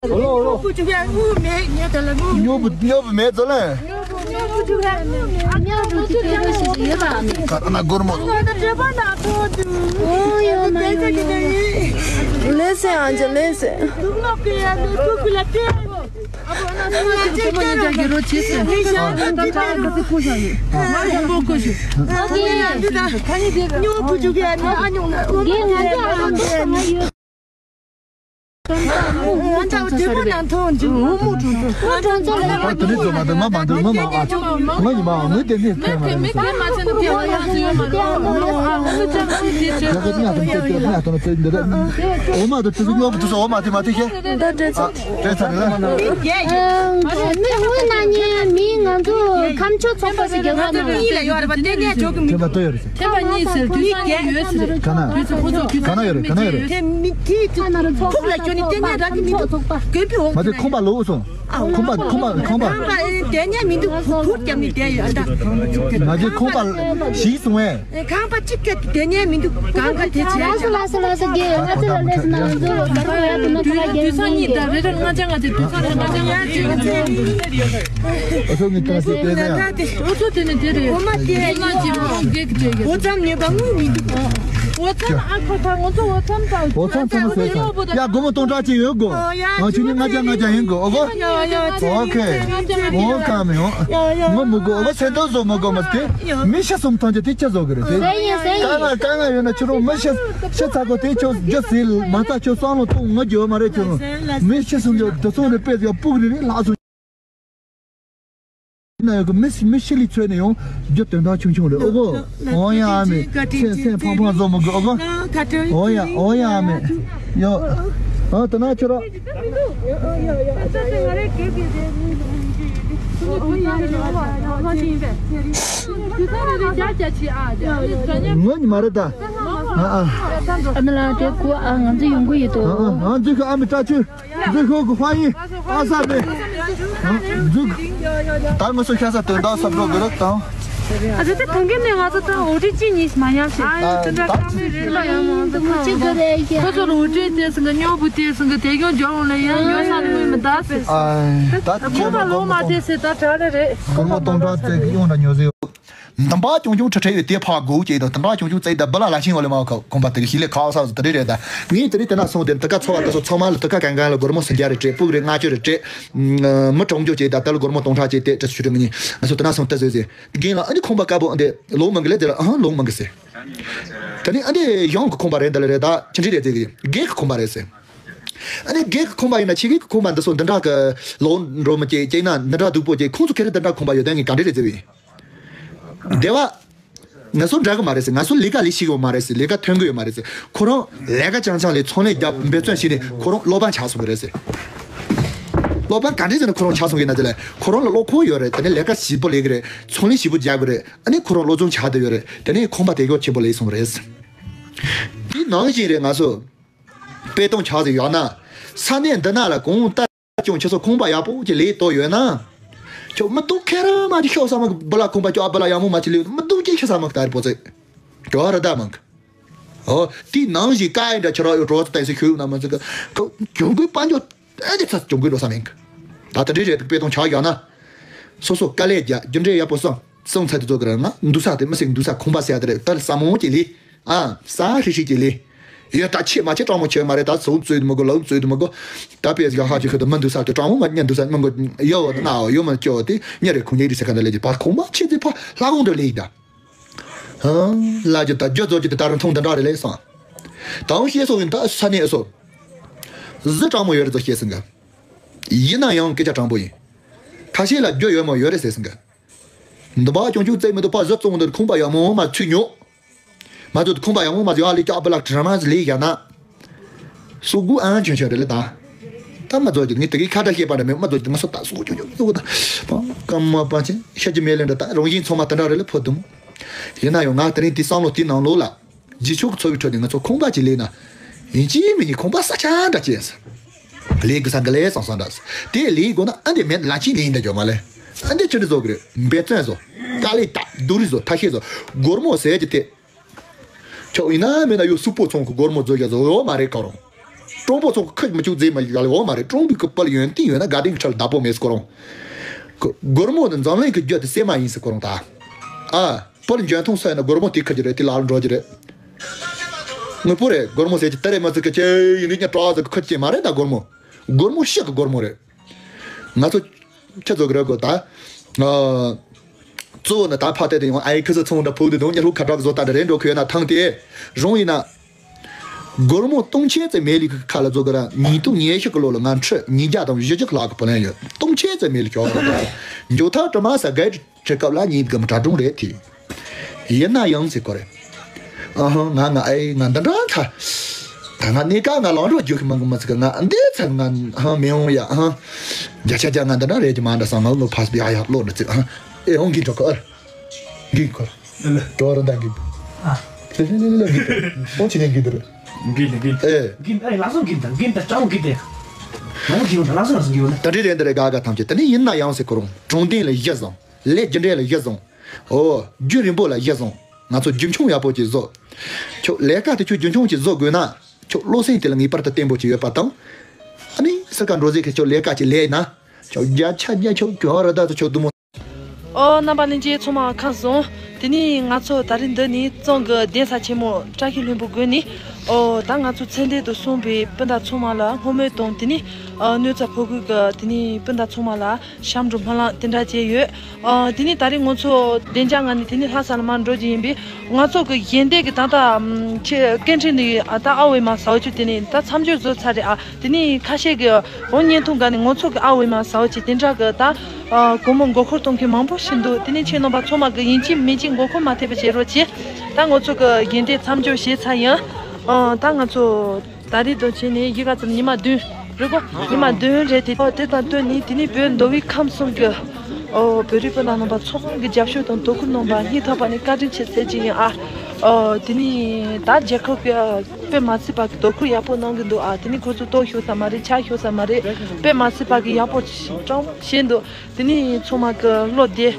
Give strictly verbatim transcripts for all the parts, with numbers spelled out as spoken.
ཨོ་ལོ་ཨོ་ལོ། ཉོ་བུ་ཉོ་བུ་མེད་ཙོ་ལེ། ཉོ་བུ་ཉོ་བུ་ཅི་ཡོད་པ་མེད། ཁ་ན་སྒོར་མོ། ཨོ་ཡོད་མ་ཡོད་ཡོད། ལེ་སེ་ཨ་ཅེ་ལེ་སེ། ཉོ་བུ་ཅུ་ག་ཨ་ཉོ་ལ། ང་ཚོ་དེ་ནས་ཚོ་མ་འདུག་མ་མ་འདུག་མ་མ་ཨ། ང་ཡི་མ་ངོས་དེ་ནས་ཐོན་མ་རེད། ཡ་གི་ཉ་དང་ཏེ་ཏེ་ཉ་དང་ཏེ་འདི་རེད། འོ་མ་དང་ཏུ་ཉོ་གི་ཏུ་སོ་འོ་མ་དེ་མ་དེ་ཤེས། ད་དྲན་ཚོ། དྲན་ཚར་རེད་ལ། མི་དངོས་ན་ཉེ་མི་ང་ཚོ་ཁམས་ཕྱོགས་ཚོགས་པ་ཟེར་རྒྱལ་ཁབ་ནང་། ཐེམ་པ་ཏོ་ཡོད་རེད། ཐེམ་པ་གཉིས་ཟེར་དུས་ཚང་གཉིས་ཡོད་ཟེར། ག་ན། ག་ན་ཡོད་རེད། ག་ན་ཡོད་རེད། ཐེམ་མི་དེ་ཐུག་ལ་ཅོ་ནི་ཏེ་ཉ་ར་གི་མི་འདུག་གོན་པི་འོ། མ་དེ་ཁོང་པ་ལོ་སོང་། ཁོང་པ་ཁོང་པ་ཁོང་པ། ཁང་པ་ཏེ་ཉ་མི་འདུག་ཕུར་རྒྱབ་ནི་ཏེ་ཡོད་ད། མ་དེ་ཁོང་པ་ཞིག་སོང་ཨེ། ཁང་པ་གཅིག་ག་ཏེ་ཉ་མི་འདུག་གང་ག་ཏེ་ཆེ། ལགས་སོ་ལགས་སོ་ལགས་སོ། རྒན་ང་ཚོ་ལ་ལས་སུ་ན་ང་ཚོ་བར་དུ་ཡ་དུ་ན་ཁ་ལ་རྒན། དུས་ཚོད་གཉིས་དང་རེ་རེ་ལྔ་བརྒྱ་ལྔ་བརྒྱ། དུས་ཚོད་རེ་ལྔ་བརྒྱ་ལྔ་བརྒྱ། ཨ་ཚོ་ངི་ཏང་ཏེ་ཏེ་ཏེ་ཡ། ཨོ་ཚོ་དེ་ནི་དེ་རེད། འོ་མ་དེ་ལ་ཅི་མོ་གེག་ཅེ་གེ། འོ་ཚམ་ཉེས་པ་དངུལ་མི་འདུག་འོ་ཚམ་ཨ་ཁོ་ཐ་ང་ཚོ་འོ་ཚམ་ད། འོ་ཚམ་ཚམ་ཟེར་ཚ། ཡ་སྒོར་མོ་སྟོང་ཕྲག་ཅིག་ཡོད་དགོ། ཨ་ཆུ་ནི་ལྔ་བརྒྱ་ལྔ་བརྒྱ་ཡིན་དགོ་ཨོ་གོ། ཨོ་ཁེ། ཨོ་ཁ་མི་ཡོང་། ངོ་མི་དགོ་ཨོ་གོ། སེམས་ཐག་བཟོ་མི་དགོ་མ་སྟེ། མི་ཤི་སོང་ཐང་ཅི་དེ་ཅི་བཟོ་གི་རེད་དེ། ཟེར་ཡིན་ཟེར་ཡིན། དཀའ་ངལ་དཀའ་ངལ་ཡོད་ན་ཁྱོད་རང་མི་ཤི་ཤི་ཚ་གོ་དེ་ཁྱོད་རྒྱུ་ཟིལ་མ་ཚ་ཁྱོད་བསམ་བློ་གཏོང་ང་རྒྱུ་ཡོད་མ་རེད་ཁྱོད་རང་། མི་ཤི་སོང་རྒྱུ་དུ་སོང་རེད་པས་ཡ་སྤུག་རེ་རེ་ལྷག་སོང་། ན་ཡོད་གི་མི་མི་ཤི་ལི་ཚོད་ནས་ཡང་རྒྱུ་དོན་དག་ཆུང་ཆུང་རེད་ཨོ་གོ། ཨོ་ཡ་ཨ་མེ་སེམས་སེམས་ཕངས་ཕངས་བཟོ་མི་དགོས་ཨོ་གོ། ཨོ་ཡ་ཨོ་ཡ་ཨ་མེ་ཡོ། ཨ་དེ་ན་ཁྱོད་ར། ངོ་ཉི་མ་རེད་ད། ཨ་ཨ། ཨ་མེ་ལ་དེ་ཁུ་ཨ་ང་ཚོ་ཡོང་གི་ཡོད་དོ། ཨ་ཨ་འཛུལ་ཤོག་ཨ་མེ་བཀྲ་ཆོས། འཛུལ་ཤོག་གི་ཧྥ་ཡིན། ཨ་ས་མེ། འཛུལ། ད་ང་ཚོ་ཤ་ས་དོན་དག་ས་འགྲོ་དགོས་རེད་དང་། ཨ་ཙི་ཙི་ཐང་གི་ནས་ང་ཚོ་ད་འོ་ཏི་ཅི་གཉིས་མ་ཡང་ཞིག་ཨ་ད་ད་ད་མེ་རེད་ལ་ཡང་མང་ཚོ་ཁ་ཁོ་ཚོ་ལ་འོ་ཏི་དེ་སང་གི་སྨྱོ་བུ་དེ་སང་གི་དེ་གྱོང་འཇོག་འོང་ལ་ཡང་ཉོ་ས་ནི་མི་མི་ད་ཟེར། ཨ་ད་ཁོ་མ་ལོ་མ་དེ་ཟེར་ད་གྲ་རེ་རེད། སྒོར་མོ་སྟོང་ཕྲག་བཙལ་གི་ཡོང་ད་ཉོ་ཟེར། འདི་འབའ་ཅུང་ཅུང་ཁྲི་ཁྲི་ཡོད་དེ་ཕ་དགོས་ཀྱི་དང་དེ་འདྲ་ཅུང་ཅུང་བཙལ་ད་བུ་ལ་ལ་ཤིང་བ་ལས་མ་ཁ་ཁོང་པ་དེ་གི་ཤི་ལས་ཁ་ས་དེ་རེད་རེད་ད། ངས་དེ་རིང་དེ་ན་སོང་དེ་དེ་ག་ཚོ་བ་དེ་ཚོ་ཚང་མ་ལ་དེ་ག་གང་གང་ལ་སྒོར་མོ་སུམ་བརྒྱ་རེ་སྤྲད་སྤུག་རེ་ལྔ་བཅུ་རེ་སྤྲད། མི་གྲོང་ཆོག་ཅེས་ད་དེ་ལ་སྒོར་མོ་སྟོང་ཕྲག་ཅེས་དེ་དྲི་ཞུ་རེ་མི་ཉན་ང་ཚོ་དེ་ན་སོང་ད་ཟོས་ཟོས་རྒན་ལ་ཨ་ནི་ཁོང་པ་དཀར་པོ་ཨ་འདི་ལོང་མང་གི་ལས་དེ་ལ་ཨ་ལོང་མང་གི་ཟེར། ད་ནི་ཨ་འདི་ཡང་གི་ཁོང་པ་རེད་འདི་ལ་རེད་ད་ཅི་འདྲི་རེད་ཟེར་གི་རྒན་གི་ཁོང་པ་རེད་ཟེར། ཨ་ནི་རྒན་གི་ཁོང་པ་ཡིན་ན་ཕྱི་རྒན་གི་ཁོང་པ་འདི་ཚོ་འདི་འདྲ་གི་ལོང་འགྲོ་མི་ཅེས་ཅེས་ན་འདི་འདྲ་སྡུག་པོ་ཅེས་ཁོང་ཚོ་ཁེ་རེ་འདི་འདྲ་ཁོང་པ་ཡོད་དོན་གི་ག་འདྲི་རེད་ཟེར་བས། སྡེ་བ། ང་ཚོ་འདྲ་གི་མ་རེད་ཟེར། ང་ཚོ་ལས་ཀ་ལས་ཤེས་གི་མ་རེད་ཟེར། ལས་ཀ་ཐོན་གི་ཡོད་མ་རེད་ཟེར། ཁོ་རང་ལས་ཀ་རྐྱང་རྐྱང་ལས་ཚོང་ལས་རྒྱབ་འབད་བརྩོན་བྱས་ནས་ཁོ་རང་སློབ་པ་ཆགས་སོང་གི་རེད་ཟེར། སློབ་པ་ག་འདྲས་ཟེར་ན་ཁོ་རང་ཆགས་སོང་གི་ན་དེ་ལ་ཁོ་རང་ལ་བློ་ཁོག་ཡོད་རེད། དེ་ནས་ལས་ཀ་ཞིབ་པོ་ལས་གི་རེད། ཚོང་ལས་ཞིབ་པོ་རྒྱག་གི་རེད། ཨ་ནི་ཁོ་རང་བློ་སྦྱོང་ཆགས་བསྡད་ཡོད་རེད། དེ་ནས་ཁོང་པ་དེ་གོ་ཆེན་པོ་ལས་སོང་རེད་ཟེར། དེ་ནང་བཞིན་རེད་ང་ཚོ། དཔེ་སྟོན་ཆགས་ཟིན་ཡོད་ན། ས་གནས་འདི་ན་ལ་གོང་ལྟར་ཀྱང་ཁྱེད་ཚོ་ཁང་པ་ཡག་པོ་ཅིག་ལས་གཏོད་ཡོད་ན། ཁྱོད་མི་སྡུག་ཁེ་རང་མ་ཅིག་ཤོག་ས་མ་གི་བུ་ལ་ཁང་པ་ཅོག་ཨ་བུ་ལ་ཡག་མོ་མ་ཅིག་ལས་མི་སྡུག་ཅིག་ཁེ་ས་མ་གི་ད་རེ་པོ་ཚེ། ཀྱོ་ར་ད་མང་གི། ཨོ་དེའི་ནང་བཞིན་ཀ་ཡི་འདྲ་ཁྱེད་རང་ཡོད་འགྲོ་ཚོ་ཏན་སི་ཁྱོད་ཡོད་ན་མ་ཚིག་གི། ཁོ་གྱོང་གུད་དཔལ་འབྱོར་ཨེ་འདི་ཚ་གྱོང་གུད་འགྲོ་ས་མེད་གི། ད་དེ་འདྲའི་རེད་དཔེ་སྟོན་ཆགས་ཡོད་ན། སོ་སོ་དཀའ་ལས་རྒྱག་རྒྱུ་འབྲས་ཡག་པོ་སོང་། སོང་ཚར་དུས་ཚོད་ཀྱི་རང་ང་འདུག་ས་དེ་མི་སྲིད་འདུག་ས་ཁང་པ་ཟེར་ཡ་དེ་རེད་ད་ལ་ས་མོ་ཅིག་ལས། ཨ། ས་ཧྲིག་ཧྲིག་ཅིག་ལས། ཡོད་ད་ཆེ་མ་ཆེ་སྤྲང་མོ་ཆེ་མ་རེད་ད་ཟོག་བཙོས་དུ་མི་དགོས་ལག་བཙོས་དུ་མི་དགོས། ད་དཔེ་ཟིག་ཧ་ཅིག་ཁ་དུ་མི་འདུག་ས་དེ་སྤྲང་མོ་མ་ཉན་འདུག་ས་མི་དགོས་ཡོད་ན་ཡོད་མ་ཅོ་དེ་ཉེ་རེ་ཁུང་ཉེ་རེ་ཟེར་ཁ་ད་ལས་ཀྱི་བར་ཁོང་མ་ཆེ་ཚེ་ཕ་ལྷ་ཁོང་དུ་ལས་ཡིག་ད། ལ་ཅི་ད་རྒྱུ་ཚོ་ཅི་དེ་ད་རུང་ཐུང་དེ་འདྲ་རེ་ལས་སོང་། ད་འོང་ཤེས་སོ་ཡིན་ད་ས་གནས་སོ། གཟི་སྤྲང་མོ་ཡོད་རེད་ཚོ་ཤེས་སོང་ག་ཡིན་ན་ཡང་སྐད་ཆ་དྲང་པོ་ཡིན། ཁ་ཤས་ལ་རྒྱུ་ཡོད་མོ་ཡོད་རེད་ཟེར་སོང་ག་འདི་བ་ཅུང་ཅུང་བཙལ་མི་འདུག་པ་གཟི་བཙོང་འདི་ཁུང་པ་ཡག་མོ་མ་ཚུད་ཉོ། མ་ཚུད་ཁུང་པ་ཡག་མོ་མ་ཚུད་ཨ་ལི་ཀྱག་པ་ལག་དྲ་མ་ལི་ཡ་ན། སུ་གུ་ཨང་ཆོན་ཆོན་རེད་ལ་ད། ད་མ་ཚོད་ཀྱི་ངས་དེ་གའི་ཁ་བརྡ་བཤད་པ་འདྲ་མེད་མ་ཚོད་ཀྱི་ང་སོ་ད་སུ་གུ་ཆོན་ཆོན་སུ་གུ་ད། སྐམ་མ་པང་ཆེན་ཤ་ཅི་མེད་ལེན་འདྲ་ད་རང་བཞིན་ཚང་མ་དེ་འདྲ་རེད་ལ་ཕོ་དུམ། ཡིན་ན་ཡང་ང་དེ་རིང་དེ་བསམ་བློ་དེ་ནང་ལོགས་ལ། རྗེས་ཕྱོགས་ཀྱི་འཚོ་བའི་ཁྲོད་ནས་ང་ཚོ་ཁང་པ་ཅིག་ལས་ན། ཡིན་གཅིག་མིན་གཉིས་ཁང་པ་ས་ཆ་འདྲ་ཅིག་ཡིན་ས། ལས་ཀྱི་ས་འགའ་ལས་སང་སང་འདྲ་ས། དེ་ལས་དགོས་ན་ཨ་འདི་མེད་ལ་ཅིག་ལས་ཡིན་འདྲ་འཇོག་མ་ལས། ཨ་འདི་ཅི་འདྲ་བཟོ་གི་རེད་འབད་བརྩོན་བཟོ། དཀའ་ལས་དག་སྡུག་རུས་བཟོ་ཐ་ཤལ་བཟོ། སྒོར་མོ་ཟེར་གྱི་དེ། ཆོག་ཡིན་ན་མེད་ན་ཡོད་སུ་པོ་ཚོང་གི་སྒོར་མོ་བཟོ་རྒྱ་བཟོ་ཡོད་མ་རེད་ཁོ་རང་། ཀྲུང་པོ་ཚོ་ཁ་མི་བཅུག་རྫས་མ་ཡག་ལ་འོ་མ་རེད། ཀྲུང་པོའི་གི་དཔལ་ཡོན་ཏན་ཡོད་ན་དགའ་ལྡན་གྱི་ཁྲི་ལ་བདག་པོ་མེད་ཟེར་ཁོ་རང་། གོ་སྒོར་མོ་ནི་འཛམ་གླིང་གི་རྒྱུ་དེ་སྲན་མ་ཡིན་ཟེར་ཁོ་རང་ད། ཨ། དཔལ་འབྱོར་ཐོང་ས་ཡིན་ན་སྒོར་མོ་དེ་ཁ་གི་རེད། དེ་ལ་ལ་འགྲོ་གི་རེད། དངོས་པོ་རེད། སྒོར་མོ་ཟེར་གྱི་དེ་རེད་མ་ཟེར་གི་ཅེ་ཡིན་ནི་ཉ་གྲགས་ཟེར་གི་ཁ་ཅེ་མ་རེད། ད་སྒོར་མོ། སྒོར་མོ་ཤག་གི་སྒོར་མོ་རེད། ང་ཚོ་ཁྱེད་ཚོ་གི་རེད་གོ་ད། ཨ། གཙོ་བོ་ནི་ད་ཕ་དེ་དེ་ཡོང་ཨའི་ཁི་སི་ཚོང་འདྲ་ཕུག་དེ་དང་ཉ་ལྷུག་ཁ་གྲགས་བཟོ་ལྟ་འདྲ་རེད་འགྲོ་ཁོས་ན་ཐང་དེ། རང་ཡིན་ན། སྒོར་མོ་སྟོང་ཆེན་ཙམ་མེད་ལི་ཁ་ལ་བཟོ་གི་ར་ཉིས་སྟོང་ཉི་ཤུ་གི་ལོ་ལ་ང་ཁྲི་ཉིས་བརྒྱ་དང་བཞི་བཅུ་ལྷག་གི་བུ་ལོན་ཡོད། སྟོང་ཆེན་ཙམ་མེད་ལི་ཁྱོག་གི་ར། མཇུག་མཐར་དྲི་མ་ས་གའི་ཁྲི་སྐབས་ལ་ཉིད་གི་མི་གྲ་སྒྲུང་རེད་དེ། ཡིན་ན་ཡང་ཟེར་གོ་རེད། ཨ་ཧང་ང་ང་ཨེ་ང་འདི་འདྲ་ཁ། ད་ང་གནས་ཀ་ང་ལང་རོ་རྒྱུག་གི་མང་གི་མ་ཚིག་ང་འདི་ཚ་ང་ཧང་མི་ཡོང་ཡ་ཧང་། བརྒྱ་ཆ་བརྒྱ་ང་འདི་འདྲ་རེད་ཀྱི་མ་འདྲ་ས་ང་ལོ་ཕ་སི་བི་ཨ་ཡ་ལོ་འདྲ་ཚིག་ཧང་། ཨེ་ཧོང་གི་འགྲོ་གི་ཨར། གི་གོ། ཨ་ལ། ཏོ་ར་འདང་གི། ཨ། ལེ་ལེ་ལེ་ལེ་གི། ཨོ་ཅི་ནེ་གི་དུ་རེད། གི་ལེ་གི། ཨེ། གི་ཨེ་ལགས་སོ་གི་དང་གི་དང་ཅང་གི་དེ། ང་གི་ཡོང་ད་ལགས་སོ་ལགས་སོ་གི་ཡོང་ད། ད་འདྲི་རེད་འདི་རེད་ག་ག་ཐམས་ཅད་དེ་ནི་ཡིན་ན་ཡང་ཟེར་ཁོ་རང་དྲང་བདེན་ལ་གཞི་བཟུང་། ལས་རྒྱུ་འབྲས་ལ་གཞི་བཟུང་། ཨོ། རྒྱུན་རིང་པོ་ལ་གཞི་བཟུང་། ང་ཚོ་རྒྱུན་འཁྱོངས་ཡག་པོ་ཅིག་བཟོ། ཁྱོད་ལས་ཀ་དེ་ཁྱོད་རྒྱུན་འཁྱོངས་ཅིག་བཟོ་དགོས་ན། ཁྱོད་བློ་སེམས་དེ་ལ་ངེས་པར་དུ་བརྟན་པོ་ཅིག་ཡོད་པ་དང་། ཨ་ནི་སི་ཀ་འགྲོ་ཟེར་ཁྱོད་ལས་ཀ་ཅིག་ལས་ན། ཁྱོད་བརྒྱ་ཆ་བརྒྱ་ཁྱོད་གྱོད་ར་ད་དུ་ཁྱོད་དུ་མོ། ཨོ་རྣམ་པ་ལྷན་རྒྱས་ཚང་མ་ཁམས་བཟང་། དེ་ནས་ང་ཚོ་ད་རིང་འདི་ནས་གཙང་གི་གདན་ས་ཆེན་མོ་བཀྲ་ཤིས་ལྷུན་པོ་དགོན་ནས། ཨོ་ད་ང་ཚོ་ཚེ་འདས་དུ་གསུངས་པའི་སྤུན་ཟླ་ཚང་མ་ལ་བསྔོ་སྨོན་དང་དེ་ནས་ཨ་གནོད་འཚེ་ཕོག་གི་གི་དེ་ནས་སྤུན་ཟླ་ཚང་མ་ལ་ཞབས་འདྲེན་སྨོན་ལམ་དེ་འདྲ་བྱས་ཡོད། ཨ་དེ་ནས་ད་རིང་ང་ཚོ་བདེ་འཇགས་ངང་ནས་དེ་ནས་ལྷ་ས་ལ་མར་འགྲོ་རྒྱུ་ཡིན་པས་ང་ཚོ་གི་གཞན་སྡེ་གི་ད་ལྟ་ཨམ་ཆེ་སྐད་འཕྲིན་ནས་ཨ་ད་ཨ་ཝེ་མ་ཟའོ་ཆུ་དེ་ནས་ད་མཚམས་སྦྱོར་བཟོ་ཚར་རེད་ཨ། དེ་ནས་ཁ་ཤས་ཀྱིས་འོ་བརྙན་ཐུང་སྒང་ནས་ང་ཚོ་གི་ཨ་ཝེ་མ་ཟའོ་ཆུ་དེ་འདྲ་གི་ད་ཨ་སྒོར་མོ་མགོ་འཁོར་གཏོང་མཁན་མང་པོ་ཞིག་འདུག་དེ་ནས་ཁྱེད་རྣམ་པ་ཚང་མ་གི་ཡིན་གཅིག་མིན་གཅིག་མགོ་འཁོར་མ་ཐེབས་པ་བྱེད་རོགས་གྱིས། ད་ང་ཚོ་གི་གཞན་སྡེ་མཚམས་སྦྱོར་བྱས་ཚར་ཡིན། ཨ་ད་ང་ཚོ་ད་རེས་དང་བྱས་ནས་གཞིས་ཀ་རྩེ་ཉི་མ་བདུན་རེད་གོ། ཉི་མ་བདུན་རེད་དེ། ཨོ་དེ་དང་བསྟུན་ནས་དེ་ནས་བོད་མདོ་དབུས་ཁམས་གསུམ་གྱི་ཨོ་བོད་རིགས་སྤུན་ཟླ་རྣམ་པ་ཚང་མ་གི་རྒྱབ་སྐྱོར་དང་དོ་ཁུར་གནང་བར་སྙིང་ཐག་པ་ནས་བཀའ་དྲིན་ཆེ་ཟེར་གྱི་ཡིན་ཨ། ཨོ་དེ་ནས་ད་རྒྱལ་ཁབ་ཀྱི་དཔེ་མ་སྲིད་པ་གི་དོ་ཁུར་ཡག་པོ་གནང་གི་འདུག་ཨ། དེ་ནས་ཁོ་ཚོ་ལྟོ་ཤོར་ས་མ་རེད། ཆ་ཤོར་ས་མ་རེད། དཔེ་མ་སྲིད་པ་གི་ཡག་པོ་ཅིག་སྤྲང་བྱས་འདུག་དེ་ནས་ཚང་མ་གི་བློ་བདེ།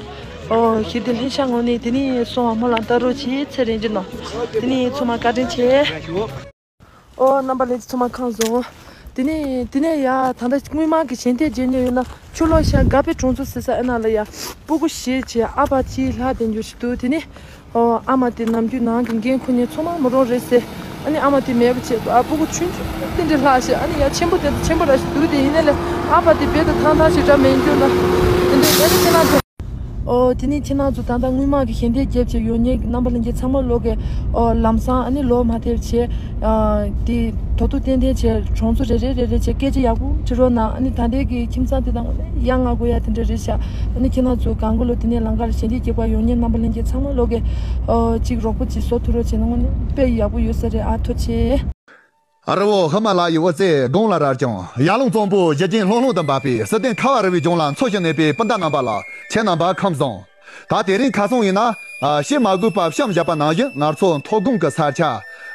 ཨོ་ཞི་བདེ་ལྷིང་འཇགས་ངང་ནས་དེ་ནས་སོང་བ་སྨོན་ལམ་བཏབ་རོགས་གྱིས། ཚེ་རིང་གི་ནང་དེ་ནས་ཚང་མ་བཀའ་དྲིན་ཆེ། ཨོ་རྣམ་པ་ལྷན་རྒྱས་ཚང་མ་ཁམས་བཟང་། དེ་ནས་དེ་ནས་ཡ་ད་ལྟ་སྔོན་མ་གི་ཞལ་འདེབས་བརྗེད་ཉེན་ཡོད་ན་ཕྱི་ལོགས་ཤར་དགའ་པའི་གྲོང་ཚོ་ཟེར་ས་ཨེ་ན་ལ་ཡ་སྤུ་གུ་བཞི་བྱས་ཨ་ཕ་གཅིག་ལྷག་དེ་འགྱུར་ཞིག་འདུག་དེ་ནས་ཨོ་ཨ་མ་དེ་ནམ་རྒྱུན་ནང་གི་འགན་ཁུར་མཁན་ཚང་མ་མོ་རང་རེད་ཟེར། ཨ་ནི་ཨ་མ་དེ་མེད་པ་བྱས་འདུག་ཨ་སྤུ་གུ་ཆུང་ཆུང་དེ་འདྲ་ལྷག་བྱས། ཨ་ནི་ཡ་ཆེན་པོ་དེ་ཚོ་ཆེན་པོ་ར་ཞིག་འདུག་དེ་ཡིན་ནའི་ལས་ཨ་ཕ་དེ་རྦད་དེ་ཐང་ཐང་ཞིག་འདྲ་མེད་རྒྱུ་ན་དེ་འདྲ་ཨ་ནི་ཁྱེད་རང་ཚོ། ཨོ་དེ་ནས་ཁྱེད་རང་ཚོ་ད་ལྟ་སྔོན་མ་གི་ཞལ་འདེབས་བརྒྱབ་བྱས་ཡོང་མཁན་གྱི་རྣམ་པ་ལྷན་རྒྱས་ཚང་མ་ལོག་གི་ཨོ་ལམ་སང་ཨ་ནི་ལོག་མ་ཐེབས་བྱས། ཨ་དེ་ཐོག་ཐུག་ཏན་ཏན་བྱས་གྲོང་ཚོ་རེ་རེ་རེ་རེ་བྱས་སྐད་ཆ་ཡག་པོ་དྲི་རོགས་གནང་། ཨ་ནི་ད་ལྟའི་གི་ཁྱིམ་ཚང་དེ་དང་ཡ་ང་དགོས་ཡ་དེ་འདྲ་རེད་ཤག་ཨ་ནི་ཁྱེད་རང་ཚོ་གང་གི་ལོ་དེ་ནས་ལམ་ཁར་ཞལ་འདེབས་རྒྱག་པ་ཡོང་མཁན་རྣམ་པ་ལྷན་རྒྱས་ཚང་མ་ལོག་གི་ཨོ་གཅིག་རོགས་པ་གཅིག་བཟོ་ཐུབ་རོགས་བྱས་ན་དངོས་གནས་དཔེ་ཡག་པོ་ཡོད་ས་རེད། ཨ་ཐུགས་རྗེ་ཆེ། ཨ་རི་བོ་ཧི་མ་ལ་ཡི་དབུ་རྩེ་དགུང་ལ་རྭ་རྐྱང་། ཡར་ཀླུང་གཙང་པོ་གཞི་རྒྱན་ལྷུང་ལྷུང་དུ་འབབ་པའི་བསིལ་ལྡན་ཁ་བ་རི་བོའི་ལྗོངས་ལ་འཚོ་ཞིང་གནས་པའི་སྤུན་ཟླ་རྣམ་པ་ལ་ཁྱེད་རྣམ་པ་ཁམས་བཟང་། ད་དེ་རིང་ཁ་སང་ཡིན་ན། ཨ་བཤད་མ་དགོས་པ་བཤམས་བཞག་པ་ནང་བཞིན་ང་ཚོ་མཐོ་སྒང་གི་ས་ཆ།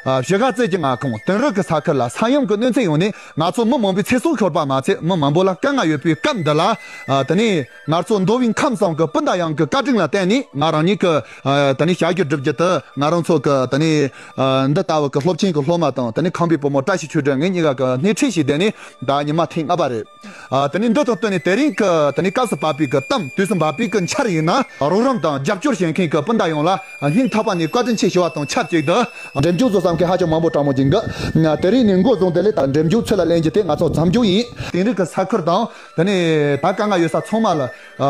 ཨ་བཞི་ཀ་རྩེ་གི་མངའ་ཁོངས་དིང་རི་གི་ས་ཁུལ་ལ་ས་ཡོམ་གྱི་གནོད་འཚེ་ཡོང་ནས་ང་ཚོ་མི་མང་པོའི་ཚེ་སྲོག་ཤོར་པ་མ་ཚད་མི་མང་པོ་ལ་དཀའ་ངལ་ཡོད་པའི་སྐབས་འདི་ལ། ཨ་དེ་ནས་ང་ཚོ་མདོ་དབུས་ཁམས་གསུམ་གྱི་སྤུན་ཟླ་ཡོངས་ཀྱི་བཀའ་དྲིན་ལ་བརྟེན་ནས་ང་རང་ཉིད་ཀྱི་ཨ་དེ་ནས་བྱ་རྒྱུ་སྒྲུབ་རྒྱུ་དེ་ང་རང་ཚོ་གི་དེ་ནས། ཨ་འདི་ལྟ་བུ་གི་སློབ་ཆེན་གྱི་སློབ་མ་དང་དེ་ནས་ཁམས་པའི་བུ་མོ་བཀྲ་ཤིས་ཆོས་སྒྲོན་ངེད་གཉིས་ཀ་གི་སྣེ་ཁྲིད་བྱས་དེ་ནས་ད་ཉི་མ་ཐེངས་ལྔ་པ་རེད། ཨ་དེ་ནས་འདི་དང་བསྟུན་ནས་དེ་རིང་གི་དེ་ནས་སྐབས་སུ་བབས་པའི་གི་གཏམ་དུས་སུ་བབས་པའི་གི་འཆར་ཡིན་ན་རོགས་རམ་དང་རྒྱབ་སྐྱོར་བྱེད་མཁན་གྱི་སྤུན་ཟླ་ཡོངས་ལ་སྙིང་ཐག་པ་ནས་བཀའ་དྲིན་ཆེ་ཞུ་བ་དང་ཆབས་ཅིག་ཏུ་འགྲེམས་རྒྱུགས་བཟོ་བསམ་མཁན་ཧ་ཅང་མང་པོ་དྲག་མོ་ཅིག་འདུག་དེ་རིང་ནས་འགོ་བཟུང་དེ་ལས་ད་འགྲེམས་རྒྱུགས་ཚུར་ལ་ལེན་རྒྱུ་དེ་ང་ཚོ་མཚམས་འཇོག་ཡིན། དེང་རིང་གི་ས་ཁུལ་དང་དེ་ནས་ད་དཀའ་ངལ་ཡོད་ས་ཚང་མ་ལ་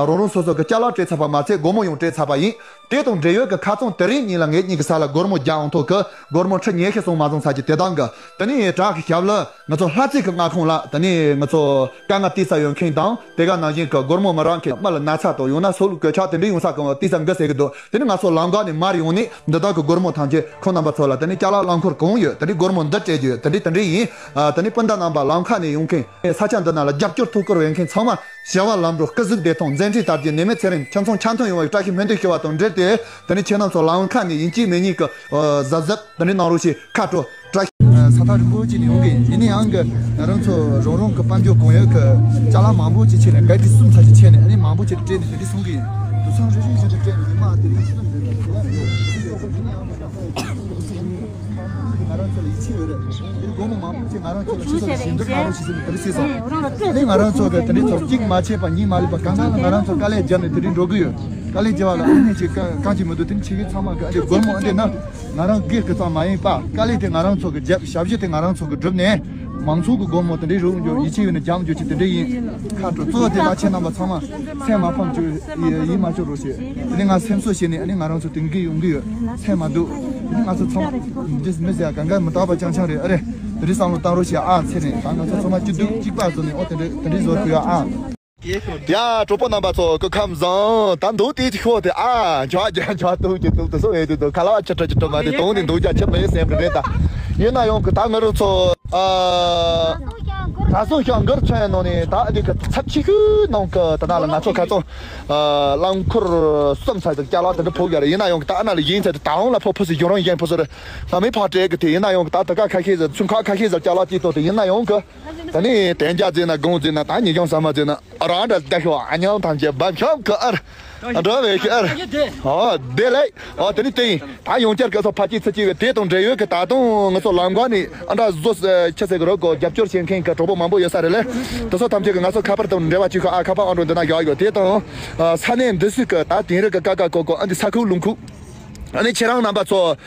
རོགས་རམ་སོ་སོ་གི་ཅ་ལག་སྤྲད་ཚར་བ་མ་ཚད་སྒོར་མོ་ཡང་སྤྲད་ཚར་བ་ཡིན། དེ་དང་འབྲེལ་ཡོད་ཀྱི་ཁ་རྩང་དེ་རིང་ཉིན་ལ་ངེད་གཉིས་ཀྱི་ས་ལ་སྒོར་མོ་བརྒྱ་འོང་ཐོག་གི་སྒོར་མོ་ཁྲི་ཉི་ཤུ་སོང་མ་སོང་ས་ཀྱི་དེ་དང་གི་དེ་ནས་བྲག་གི་ཞབས་ལ་ང་ཚོ་ལྷ་རྩེ་གི་མངའ་ཁོངས་ལ་དེ་ནས་ང་ཚོ་དཀའ་ངལ་དུས་ས་ཡོད་མཁན་དང་དེ་ག་ནང་བཞིན་གི་སྒོར་མོ་མི་རག་མཁན་མི་ལ་ན་ཚ་དང་ཡང་ན་སྲོག་ལུས་གོད་ཆག་དེ་འདྲའི་ཡོང་ས་གང་དུས་ས་འགི་ཟེར་གི་འདུག་དེ་ནས་ང་ཚོ་ལམ་འགག་ནས་མར་ཡོང་ནས་འདི་དག་གི་སྒོར་མོ་ཐམས་ཅད་ཁོང་རྣམ་པ་ཚོ་ལ་དེ་ནས་ཅ་ལག་རླངས་འཁོར་གང་ཡོད་དེ་འདྲའི་སྒོར་མོ་འདི་སྤྲད་རྒྱུ་ཡོད་དེ་འདྲའི་དེ་འདྲའི་ཡིན། དེ་ནས་སྤུན་ཟླ་རྣམ་པ་ལམ་ཁ་ནས་ཡོང་མཁན་ས་ཆ་འདི་ནང་ལ་རྒྱབ་སྐྱོར་ཐུགས་ཁུར་འོས་མཁན་ཚང་མ། བྱ་བ་ལམ་འགྲོ་སྐུ་གཟུགས་བདེ་ཐང་མཛད་འཕྲིན་དར་རྒྱས་ནད་མེད་ཚེ་རིང་ཁྱིམ་ཚང་འཆམ་མཐུན་ཡོང་བའི་བཀྲ་ཤིས་སྨོན་འདུན་ཞུ་བ་དང་འབྲེལ་ཏེ་དེ་ནས་ཁྱེད་རྣམ་ཚོ་ལམ་ཁ་ནས་ཡིན་གཅིག་མིན་གཉིས་ཀྱི་གཟབ་གཟབ་དེ་འདྲའི་གནང་རོགས་ཞེས་ཁ་དྲོ་བཀྲ་ཤིས། ས་ཐག་རིང་པོ་ཅིག་ནས་ཡོང་གི་ཡིན་ན་ཡང་གི་ང་རང་ཚོ་རང་རང་གི་དཔལ་འབྱོར་གང་ཡོད་ཀྱི་ཅ་ལག་མང་པོ་ཅིག་ཆད་ནས་ག་དུས་གསུམ་ཚར་ཅིག་ཆད་ནས་ཨ་ནི་མང་པོ་ཅིག་སྤྲད་ནས་དེ་འདྲ་སོང་གི་ཡིན། དུ་ཚང་རེ་རེ་བཞིན་དུ་སྤྲད་ནས་མི་མང་དེ་འདྲ་གསུམ་དེ་འདྲ་ཡིན་ན་ཡང་། ང་རང་ཚོ་ལ་ཡིད་ཆེས་ཡོད་རེད། འདིར་སྒོར་མོ་མང་པོ་ཅིག་ང་རང་ཚོ་ལ་ཕྱི་ཚོ་ལ་ཞིབ་འཇུག་གནང་རོགས་ཞེས་ཟེར་ནས་དེ་འདྲ་བཤད་སོང་། ཨ་ནི་ང་རང་ཚོ་གི་དེ་འདྲའི་ཚོ་གཅིག་མ་བྱས་པ་གཉིས་མ་ལུས་པ་གང་ག་ལ་ང་རང་ཚོ་དཀའ་ལས་བརྒྱབ་ནས་དེ་འདྲའི་འགྲོ་གི་ཡོད། དཀའ་ལས་བརྒྱབ་པ་ལ་ཨ་ནི་ཅིག་གང་གང་ཅིག་མི་འདུག་དེ་ནི་ཆེ་གེ་ཚང་མ་གི་ཨ་འདྲའི་སྒོར་མོ་ཨ་འདྲའི་ན་ང་རང་སྒེར་གི་ཙམ་མ་ཡིན་པ་དཀའ་ལས་དེ་ང་རང་ཚོ་གི་བརྒྱབ་ཞབས་ཞུ་དེ་ང་རང་ཚོ་གི་བསྒྲུབས་ནས་མང་ཚོགས་གི་སྒོར་མོ་དེ་འདྲའི་རུ་འཇོག་ཡིད་ཆེས་ཡོད་ན་རྒྱག་འཇོག་ཅིག་དེ་འདྲའི་ཡིན། ཁ་དྲོ་གཙོ་བོ་དེ་ལ་ཁྱེད་རྣམ་པ་ཚང་མ་སེམས་མ་ཕམ་བཅུག་ཡིད་མ་བཅུག་རོགས་ཞེས་དེ་ནི་ང་སེམས་གསོ་བྱས་ནས་ཨ་ནི་ང་རང་ཚོ་དེང་གི་ཡོང་གི་ཡོད། ཚད་མ་འདུག་དེ་ང་ཚོ་ཚང་མ་འདི་མི་ཟེར་གང་ག་མི་རྟག་པ་རྐྱང་རྐྱང་རེད། ཨ་རེ། དེ་རིང་བསམ་བློ་བཏང་རོགས་བྱེད་ཨ། ཚེ་རིང་ད་ང་ཚོ་ཚང་མ་སྐྱིད་སྡུག་གཅིག་པ་བཟོ་ནས་ཨོ་དེ་འདྲ་དེ་འདྲའི་བཟོ་དགོས་ཡ་ཨ། ཡ་གྲོགས་པོ་རྣམ་པ་ཚོ་སྐུ་ཁམས་བཟང་། ད་མདོ་དེའི་ཤོག་དེ་ཨ་འཇོག་རྒྱ་འཇོག་ཏུ་ཀྱི་ཏུ་དུ་སོ་ཡེ་དུ་དུ་ཁ་ལ་བ་ཆ་ཁྲ་ཅི་ཏོ་མ་དེ་དོང་ནི་འདུག་རྒྱ་ཆེ་མེད་སེམས་རེད་ད། ཡིན་ན་ཡང་གི་ད་ང་རང་ཚོ་ཨ། ད་སོ་ཤང་གར་ཚོན་ནང་ནས་ད་འདི་གི་ཚབ་ཆེ་ཤོས་ནང་གི་ད་ན་ལ་ང་ཚོ་ཁ་ཚོ། རླངས་འཁོར་གསུམ་ཚ་དང་ཅ་ལག་དེ་འདྲ་ཕོག་ཡོད་རེད། ཡིན་ན་ཡང་ད་ཨ་ན་ལ་ཡིན་ཚ་དེ་ད་འོང་ལ་ཕོག་ཕོ་སི་ཡོ་རང་ཡན་ཕོ་སི་རེད། ང་མི་ཕག་སྤྲད་གི་དེ་ཡིན་ན་ཡང་ད་ད་ག་ཁ་ཤས་ཟེར་ཚུན་ཁ་ཁ་ཤས་ཟེར་ཅ་ལག་ཅིག་ཏོ་དེ་ཡིན་ན་ཡང་གི་ད་ནི་དན་རྒྱ་ཟེར་ན་གང་ཟེར་ན་ད་ཉི་ཤང་ས་མ་ཟེར་ན་རང་འདྲ་ལྟ་ཤོག་ཨ་ཉང་ཐམས་ཅད་བབ་ཤོག་གི་ཨར་འགྲོ་བའི་གི་ཨར་ཨ་བདེ་ལེགས། ཨོ་དེ་ནི་དེ་ཡིན། ད་ཡང་བསྐྱར་ག་ཚོ་ཕ་སྐྱིད་ཚ་སྐྱིད་བའི་དེ་དང་འབྲེལ་ཡོད་ཀྱི་ད་དུང་ང་ཚོ་ལམ་ཁ་ནས་ཨ་འདྲ་བཟོ་ཆ་ཟེར་གི་རོགས་གོ་རྒྱབ་སྐྱོར་བྱེད་མཁན་གྱི་གྲོགས་པོ་མང་པོ་ཡོད་ས་རེད་ལེ། དེ་ཚོ་ཐམས་ཅད་ཀྱི་ང་ཚོ་ཁ་པར་དང་འབྲེལ་བ་བྱེད་ཁུལ་ཨ་ཁ་པར་ཨང་གྲངས་འདི་ན་བཞག་ཡོད། དེ་དང་ས་གནས་འདི་སུས་ཀྱི་ད་དེང་རབས་ཀྱི་ཀ་ཀ་གོ་གོ་ཨ་འདི་ས་ཁུག་ལུང་ཁུག་ཨ་ནི་ཁྱེད་རང་རྣམ་པ་ཚོ་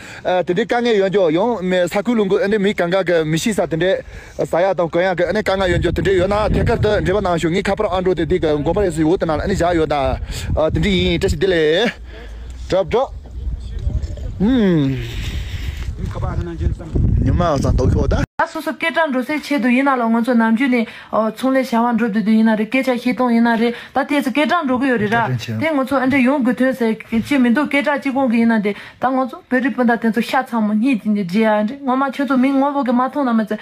དེ་འདྲའི་དཀའ་ངལ་ཡོད་འགྱོ་ཡོང་མེད་ས་ཁུག་ལུང་ཁུག་ཨ་འདི་མི་གང་ག་གི་མི་ཤི་ས་དེ་འདྲའི། ཟ་ཡག་དང་གོན་ཡག་གི་ཨ་ནི་དཀའ་ངལ་ཡོད་འགྱོ་དེ་འདྲ་ཡོད་ན་ཐད་ཀར་དུ་འབྲེལ་བ་གནང་ཤོག་ངའི་ཁ་པར་ཨང་གྲངས་དེ་དེ་གི་མགོ་པར་ཡས་སུ་འོག་དེ་ནང་ལ་ཨ་ནི་བཞག་ཡོད་ད། ཨ་དེ་འདྲ་ཡིན། བཀྲ་ཤིས་བདེ་ལེགས། གྲབ་གྲབ། ཨུམ། ཉི་མ་བཟང་འདུག་ཤོག་ད། ད་སོ་སོ་སྐད་གྲགས་འགྲོ་སའི་ཆེད་དུ་ཡིན་ན་ལ་ང་ཚོ་ནམ་རྒྱུན་ནས་ཨོ་ཚོང་ལས་བྱ་བ་འགྲོ་དུས་དུས་ཡིན་ན་རེད། སྐད་ཆ་བཤད་སྟངས་ཡིན་ན་རེད། ད་དེ་ཚོ་སྐད་གྲགས་འགྲོ་གི་ཡོད་རེད་ར། བཀའ་དྲིན་ཆེ། དེ་ང་ཚོ་ཨ་འདྲ་ཡོང་དགོས་དོན་ཟེར་ཅི་མི་འདུག་སྐད་གྲགས་གཅིག་གོང་གི་ཡིན་ན་དེ། ད་ང་ཚོ་བོད་རིགས་སྤུན་ཟླ་དེ་ཚོ་ཤ་ཚ་མོ་གཉིད་ཀྱིས་ནི་བརྗེད་ཡ་འདྲི། ངོ་མ་ཁྱོད་ཚོ་མི་དངོས་པོ་གི་མ་མཐོང་ན་མི་ཚེ།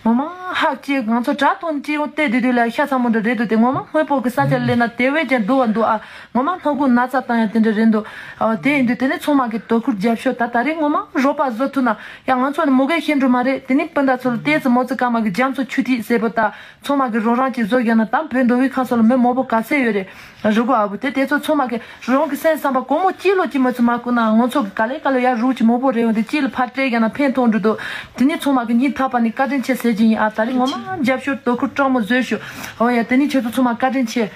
ངོ་མ་ཧག་ཅིག་ང་ཚོ་དྲ་ཐོག་ནས་ཅིག་ཡོང་བལྟས་དུས་དུས་ལ་ཤ་ཚ་མོ་འདྲ་རེད་འདུག་དེ་ངོ་མ་དངོས་པོ་གི་ས་ཆ་སླེབས་ན་དེ་བས་ཀྱང་སྡུག་བ་འདུག་ཨ། ངོ་མ་སྣ་ཁུག་ན་ཚ་བཏང་ཡ་དེ་འདྲ་རེད་འདུག་ཨ་དེ་ཡིན་དུས་དེ་ནས་ཚང་མ་གི་དོ་ཁུར་རྒྱབ་ཤོག་ད་ད་རེས་ངོ་མ་རོགས་པ་བཟོ་ཐུབ་ན་ཡ་ང་ཚོ་ནི་མོ་གའི་ཤེས་འགྲོ་མ་རེད། དེ་ནི་སྤུན་ཟླ་ཚོ་ལ་ཏོག་ཙམ་མོ་ཙི་ཀ་མ་གི་རྒྱ་མཚོ་ཆུ་ཐིགས་ཟེར་པོ་ད། ཚང་མ་གི་རོགས་རམ་ཅིག་བཟོ་རྒྱག་ན་ད་བོད་མདོ་དབུས་ཁམས་གསུམ་ལ་མི་མང་པོ་ག་ཚད་ཡོད་རེད། རུ་གོ་ཨ་བུ་དེ་དེ་ཚོ་ཚང་མ་གི་རང་གི་སེམས་བསམ་པ་སྒོར་མོ་གཅིག་ལོ་གཅིག་མ་ཚུགས་མ་བསྐུར་ན་ང་ཚོ་གི་ག་ལེ་ག་ལེ་ཡ་རུག་ཅིག་མང་པོ་རེད་ཡོང་དེ་གཅིག་ལ་ཕར་སྤྲད་རྒྱག་ན་ཕན་ཐོགས་འགྲོ་འདུག་དེ་ནི་ཚང་མ་གི་སྙིང་ཐག་པ་ནས་བཀའ་དྲིན་ཆེ་ཟེར་གྱི་ཡིན་ཨ། ད་རེས་ངོ་མ་རྒྱབ་སྐྱོར་དོ་ཁུར་སྤྲང་མོ་བཟོས་ཤོག་ཨོ་ཡ་དེ་ནི་ཁྱེད་ཚོ་ཚང་མ་བཀའ་དྲིན་ཆེ།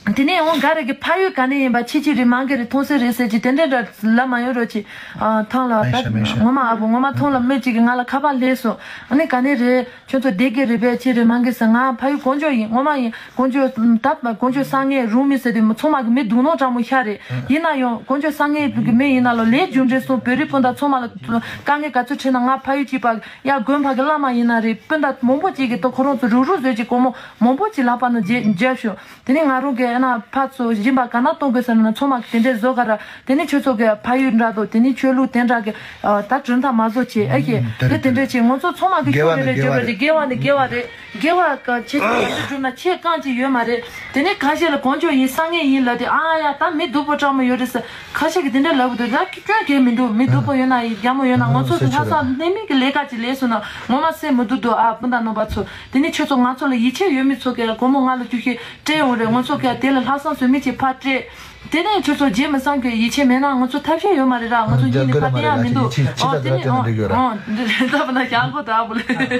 དེ་ནས་འོང་ག་རེ་གི་ཕ་ཡུལ་ག་ནས་ཡིན་པ་ཆེ་ཆེ་རེད་མང་གི་རེད་མཐོང་སེ་རེད་ཟེར་གྱི་དེ་འདྲ་འདྲ་ལབ་མ་ཡོང་རོགས་གྱིས། ཨ་ཐང་ལ་ད་ངོ་མ་ཨ་བུ་ངོ་མ་ཐང་ལ་སྨོས་ཅིག་གི་ང་ལ་ཁ་པར་སླེབས་སོང་། ཨ་ནི་ག་ནས་རེད། ཁྱོད་ཚོ་བསྡད་ཀྱི་རེད་པས་ཆེ་རེད་མང་གི་ཟེར། ང་ཕ་ཡུལ་ཀོང་ཇོ་ཡིན། ངོ་མ་ཡིན། ཀོང་ཇོ་ད་ཀོང་ཇོ་ས་ངེ་རུང་མི་ཟེར་དུས་ཚང་མ་གི་མི་སྡུག་ནོ་དྲང་མོ་ཤ་རེད། ཡིན་ན་ཡང་ཀོང་ཇོ་ས་ངེ་གི་མི་ཡིན་ན་ལོ་ལས་རྒྱུ་འབྲས་སོང་བོད་རིགས་སྤུན་ཟླ་ཚང་མ་ལ་དཀའ་ངལ་ག་ཚོད་འཕྲད་ན་ང་ཕ་ཡུལ་གཅིག་པ་ཡ་དགོན་པ་གི་བླ་མ་ཡིན་ན་རེད་སྤུན་ཟླ་མང་པོ་གཅིག་གི་ཏོ་ཁོ་རང་ཚོ་རུག་རུག་བཟོས་ཀྱི་སྒོར་མོ་མང་པོ་གཅིག་ལག་པ་ནང་རྒྱབ་ཤོག་དེ་ནས་ང་རང་གི་ཨ་ན་ཕར་ཚུར་སྦྱིན་པ་ག་ན་གཏོང་དགོས་ཟེར་ན་ཚང་མ་གི་དེ་འདྲས་བཟོ་ག་ར། དེ་ནས་ཁྱོད་ཚོ་གི་ཕ་ཡུལ་འདྲ་དོ་དེ་ནས་ཆོས་ལུགས་དེ་འདྲ་གི་ད་གྲུབ་མཐའ་མ་བཟོ་བྱེད་ཨེ་ཤེས། དེ་དེ་འདྲས་བྱེད་ང་ཚོ་ཚང་མ་གི་ཆོས་རེ་རེ་བརྗོད་པ་རེད་དགེ་བ་ནི་དགེ་བ་རེད། དགེ་བ་ག་ཆེ་ཆེ་ག་ཚོད་བསྒྲུབས་ན་ཆེས་རྐང་གཅིག་ཡོད་མ་རེད། དེ་ནས་ཁ་ཤས་ལ་ཀོང་ཇོ་ཡིན་ས་ངེ་ཡིན་ལབ་དེ་ཨ་ཡ་ད་མི་སྡུག་པོ་དྲང་མོ་ཡོད་རེད་ཟེར་ཁ་ཤས་ཀྱི་དེ་འདྲས་ལབ་དུས་ད་སྐྱོན་གལ་མི་འདུག་མི་སྡུག་པོ་ཡོད་ན་ཡིན་རྒྱ་མོ་ཡོད་ན་ང་ཚོ་གི་ལྷ་ས་སྣེ་མིན་གི་ལས་ཀ་ཅིག་ལས་སོང་ན་ངོ་མ་སེམས་མི་སྡུག་འདུག་ཨ་སྤུན་ཟླ་རྣམ་པ་ཚོ། དེ་ནས་ཁྱོད་ཚོ་ང་ཚོ་ལ་ཡིད་ཆེས་ཡོད་མི་ཚོ་གས་སྒོར་མོ་ལྔ་ལོ་བཅུ་བཞི་སྤྲད་ཡོང་རེད། ང་ཚོ་གས་དེ་ལ་ལྷག་བསམ་ཟོལ་མེད་ཅིག་ཕར་སྤྲད། དེ་ནས་ཁྱོད་ཚོ་རྗེས་མི་གསང་གི་ཡིད་ཆེས་མེད་ན་ང་ཚོ་ཐབས་ཤེས་ཡོད་མ་རེད་ར། ང་ཚོ་གཉིས་ནས་ཕར་བལྟ་ཡ་མི་འདུག་ཨོ་དེ་ནས་ཨོ་ཨོ་འདི་རེད་ད་པ་ན་ཞང་གོ་ད་བུ་ལེ། དེ་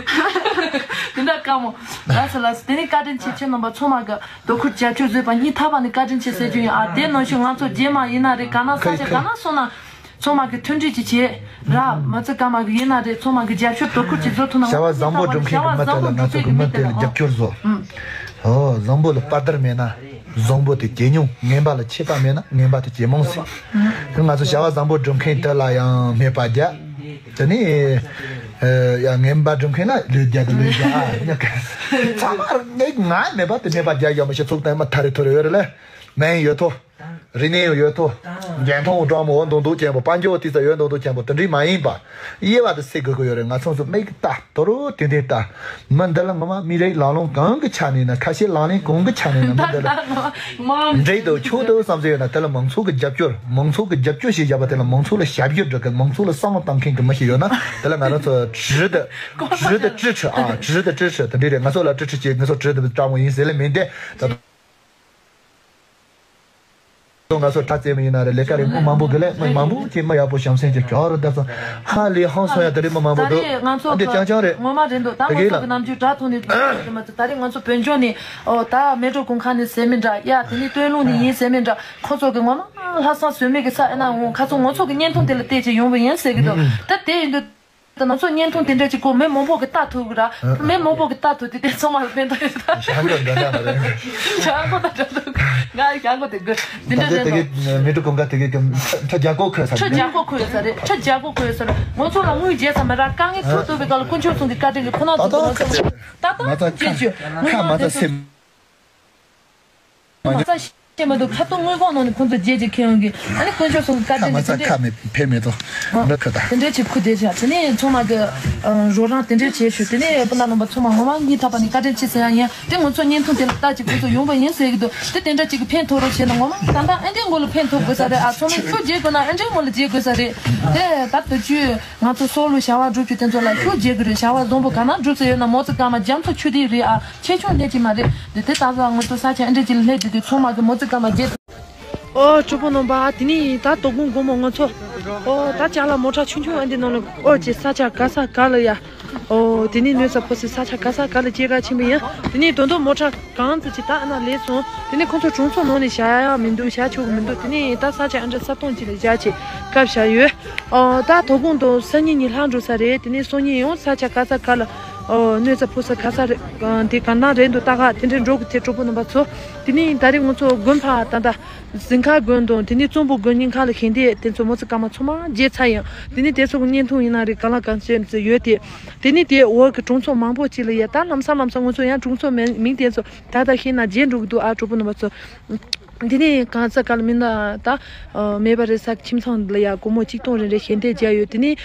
འདྲ་དཀའ་མོ། ལགས་སོ་ལགས་སོ། དེ་ནས་བཀའ་དྲིན་ཆེ། ཁྱེད་རྣམ་པ་ཚང་མ་གི་དོ་ཁུར་རྒྱབ་སྐྱོར་བཟོས་པ་སྙིང་ཐག་པ་ནས་བཀའ་དྲིན་ཆེ་ཟེར་རྒྱུ་ཡིན་ཨ། དེ་ནང་བཞིན་ང་ཚོ་རྗེས་མ་ཡིན་ན་རེད་ག་ན་ས་ཆ་ག་ན་སོང་ན། ཚང་མ་གི་མཐུན་སྒྲིལ་ཅིག་བྱེད་ར། མ་ཚད་ཀ་མ་གི་ཡིན་ན་རེད་ཚང་མ་གི་རྒྱབ་སྐྱོར་དོ་ཁུར་ཅིག་བཟོ་ཐུབ་ན། བྱ་བ་བཟང་པོ་སྒྲུབ་མཁན་གི་མི་དེ་ལ་ང་ཚོ་གི་མི་དེ་ལ་རྒྱབ་སྐྱོར་བཟོ། ཨོ་བཟང་པོ་ལ་དཔའ་དར་མེད་ན་བཟང་པོ་དེ་ཇེ་ཉུང་། ངན་པ་ལ་ཆད་པ་མེད་ན་ངན་པ་དེ་ཇེ་མང་ཟེར། ང་ཚོ་བྱ་བ་བཟང་པོ་སྒྲུབ་མཁན་དེ་ལ་ཡང་སྨད་པ་རྒྱག་དེ་ནས་ཡང་ངན་པ་སྒྲུབ་མཁན་ལ་ལུས་རྒྱག་དེ་ལུས་རྒྱག་ཨ་ཚང་མ་ངས་ང་སྨད་པ་དེ་སྨད་པ་རྒྱག་ཡག་མི་ཤེས་ཚུགས་དང་མ་ཐ་རེ་ཐོ་རེ་ཡོད་རེད་ལེ། མེན་ཡོད་ཐོ། རིག་གནས་ཡང་ཡོད་དོ། འགན་ཐོང་འགྲོ་མོ་འོ་འདུག་འདུག་ཅན་པོ་དཔལ་འབྱོར་ཏི་ཙ་ཡོད་འདུག་འདུག་ཅན་པོ་དེ་འདྲའི་མ་ཡིན་པ། དབྱེ་བ་དེ་སེལ་དགོས་ཀྱི་ཡོད་རེད། ང་ཚོ་ཚོ་མིག་ལྟ་དོ་རུ་ཏན་ཏན་ལྟ། མི་འདི་ལ་ངོ་མ་མི་རིགས་ལམ་ལུགས་གང་གི་ཆ་ནས་ན་ཁ་ཤས་ལག་ལེན་གང་གི་ཆ་ནས་ན་མི་འདི་ལ་འགྲིག་འདུག་ཆོག་འདུག་བསམ་ཚུལ་ཡོད་ན་དེ་ལ་མང་ཚོགས་ཀྱི་རྒྱབ་སྐྱོར་མང་ཚོགས་ཀྱི་རྒྱབ་སྐྱོར་ཞིག་བརྒྱབ་པ་དེ་ལ་མང་ཚོགས་ལ་ཞབས་ཞུ་སྒྲུབ་མཁན་མང་ཚོགས་ལ་བསམ་བློ་བཏང་མཁན་གྱི་མི་ཞིག་ཡོད་ན་དེ་ལ་ང་རང་ཚོ་ཇི་ལྟར་ཇི་ལྟར་ཅི་ཆེ་ཨ་ཇི་ལྟར་ཅི་ཆེ་དེ་འདྲས་རེད། ང་ཚོ་ལ་ཅི་ཆེ་ཅེས་ང་ཚོ་ཇི་ལྟར་དྲང་མོ་ཡིན་ཟེར་ལེ་མིན་ཏེ་ད། ང་ཚོ་དྲ་རྩེད་མོ་ཡིན་ན་རེད། ལས་ཀ་རེད། མི་མང་པོ་གི་ལས། མི་མང་པོ་ཅིག་མི་ཡག་པོ་བྱམས་སེམས་ཅིག་གྱུར་རོ། ད་ཚོ་ཧ་ལས་ཧང་སང་ཡ། དེ་རིང་མི་མང་པོ་འདུག་ད་རེས་ང་ཚོ་འདི་རྐྱང་རྐྱང་རེད། ངོ་མ་རེད་འདུག་ད་ང་ཚོ་གི་ནམ་རྒྱུན་དྲ་ཐོག་ནས་ད་རེས་ང་ཚོ་བོད་ལྗོངས་ནས་ཨོ་ད་མལ་གྲོ་གུང་ཁ་ནས་ཟེར་མི་འདྲ་ཡ། དེ་ནས་སྟོད་ལུང་ནས་ཡིན་ཟེར་མི་འདྲ། ཁོ་ཚོ་གི་ངོ་མ་ལྷག་བསམ་ཟོལ་མེད་ཀྱི་ས་ཨེ་ན་འོང་། ཁ་ཚོ་ང་ཚོ་གི་བརྙན་ཐུང་དེ་ལ་བལྟས་ཅིག་ཡོང་བ་ཡིན་ཟེར་གི་འདུག་ད་དེ་ཡིན་དུས། ད་ང་ཚོ་བརྙན་ཐུང་དེ་འདྲ་ཅིག་གོ་མི་མང་པོ་གི་ལྟ་ཐུབ་གི་ར། མི་མང་པོ་གི་ལྟ་ཐུབ་དེ་དེ་ཚང་མ་ལ་ཕན་ཐོགས་ཡོད་ད། ཞང་གོ་འདྲ་འདྲ་མ་རེད། ཞང་གོ་དང་འདྲ་འདུག་ང་ཞང་གོ་དེ་དགོས་དེ་འདྲ་ད་རེད་དེ་དོ། གི་མལ་གྲོ་གུང་ཁ་དེ་གི་ཁྲ་རྒྱ་གོ་ཁོས་ས་ཁྲ་རྒྱ་གོ་ཁོས་ས་རེད། ཁྲ་རྒྱ་གོ་ཁོས་ས་རེད། ང་ཚོ་ལ་དངུལ་རྒྱས་ས་མ་ར། དཀའ་ངལ་ཁུར་ཐུབ་པའི་སྐབས་ལ་དཀོན་མཆོག་གསུམ་གྱི་བཀའ་དྲིན་གྱིས་ཁོ་ན་ད་ཚོ་ད་ང་ཚོ་ད་ད་ང་ཚོ་ཅི་ཁ་ཞུ་ཁ་མ་ཚ་སེམས། མ་རྩ་ཤེས་མ་འདུག་ཁ་ཏོ་དངུལ་ཁང་ནང་ནས་ཁོང་ཚོ་རྗེས་ཀྱི་ཁེ་ཡོང་གི། ཨ་ནི་དཀོན་མཆོག་གསུམ་གྱི་བཀའ་ཁ་དྲིན་མ་གྱིས་ཚ་དེ་ཁ་འདྲས་མེད་ཕེབས་མེད་དོ། འདི་ཁ་ད་དེ་འདྲས་ཅིག་ཁུ་དེ་བྱ། དེ་ནས་ཚང་མ་གི་རོགས་རམ་དེ་འདྲས་བྱས་ཞུ། དེ་ནས་སྤུན་ཟླ་རྣམ་པ་ཚང་མ་ངོ་མ་སྙིང་ཐག་པ་ནས་བཀའ་དྲིན་ཆེ་ཟེར་ཡ་ཡིན། དེ་ང་ཚོ་བརྙན་ཐུང་དེ་ལ་ལྟ་ཅིག་ཁོང་ཚོ་ཡོང་བ་ཡིན་ཟེར་གི་འདུག་དེ་དེ་འདྲ་ཅིག་གི་ཕན་ཐོགས་རོགས་བྱས་ན་ངོ་མ་ད་ལྟ་ཨེ་འདྲས་ངོ་ལ་ཕན་ཐོགས་དགོས་ས་རེད། ཨ་ཚང་མས་ཤུགས་རྒྱག་དགོས་ན་ཨེ་འདྲས་ངོ་ལ་རྒྱག་དགོས་ས་རེད། དེ་ད་དུ་ཅུ་ང་ཚོ་སོག་ལུ་བྱ་བ་སྒྲུབ་རྒྱུ་དེ་ཚོ་ལ་ཤུགས་རྒྱག་དགོས་རེད། བྱ་བ་བཟང་པོ་ག་ན་སྒྲུབ་ས་ཡོད་ན་མོ་ཙི་ཀ་མ་རྒྱ་མཚོ་ཆུ་ཐིགས་རེད། ཨ། ཆེ་ཆུང་སླེབས་ཀྱི་མ་རེད། དེ་དེ་ལྟ་བུ་ང་ཚོ་ས་ཆ་ཨེ་འདྲ་ཅིག་ལ་སླེབས་དུས་དེ་ཚང་མ་གི་མོ་ཙི་ཀ་མ་རྒྱལ། ཨོ་གྲོགས་པོ་རྣམ་པ། དེ་ནས་ད་དོ་དགོང་དགོང་མོ་ང་ཚོ་ཨོ་ད་ཅ་ལག་མོ་ཊ་ཆུང་ཆུང་ཨ་འདི་ནང་ལ་ཨོ་ཅེ་ས་ཆ་ག་ས་ག་ལ་ཡ། ཨོ་དེ་ནས་ལོས་ས་ཕོ་སི་ས་ཆ་ག་ས་ག་ལ་སྐྱེལ་ག་ཕྱིན་པ་ཡིན། དེ་ནས་དོན་དུ་མོ་ཊ་གང་ཙི་ཅི་ད་ཨ་ན་ལས་སོང་། དེ་ནས་ཁོང་ཚོ་གྲོང་ཚོ་ནང་ནས་བཞག་ཡ་མི་འདུག་བཞག་ཆོག་གི་མི་འདུག་དེ་ནས་ད་ས་ཆ་ཨ་འདྲ་ས་སྟོང་ཅིག་ལ་བཞག་ཆེད་སྐབས་བཞག་ཡོད། ཨོ་ད་དོ་དགོང་དུ་སང་ཉིན་ཉི་ལྷག་འགྲོ་ས་རེད། དེ་ནས་སང་ཉིན་ཡང་ས་ཆ་ག་ས་ག་ལ་ཨོ་གནོད་ས་ཕོ་ས་ག་ས་རེད། དེ་ག་ན་རེད་འདུག་ད་ག་དེ་འདྲའི་འགྲོ་གི་དེ་གྲོགས་པོ་རྣམ་པ་ཚོ། དེ་ནས་ད་རེས་ང་ཚོ་དགོན་པ་ད་ད་གཟིམ་ཁ་དགོན་དང་དེ་ནས་གཙང་པོ་དགོན་གཉིས་ཁ་ལ་ཞལ་འདེབས་དེ་ཚོ་མོ་ཙི་ཀ་མ་ཚང་མ་རྒྱལ་ཚར་ཡང་། དེ་ནས་དེ་ཚོ་གི་བརྙན་ཐུང་ཡིན་ན་རེད། གང་ལ་གང་འཚམ་ཡོད་དེ། དེ་ནས་དེ་འོག་གི་གྲོང་ཚོ་མང་པོ་ཅིག་ལ་ཡ་ད་ལམ་སང་ལམ་སང་ང་ཚོ་ཡང་གྲོང་ཚོ་མིང་མིང་དེ་ཚོ་ད་ལྟ་ཤེས་ན་བརྗེད་འགྲོ་གི་འདུག་ཨ་གྲོགས་པོ་རྣམ་པ་ཚོ། དེ་ནས་གང་ས་ག་ལ་མིན་ན་ད་མེད་པ་རེད་ས་ཁྱིམ་ཚང་ལ་ཡ་སྒོར་མོ་གཅིག་སྟོང་རེ་རེ་ཞལ་འདེབས་བརྒྱབ་ཡོད། དེ་ནས་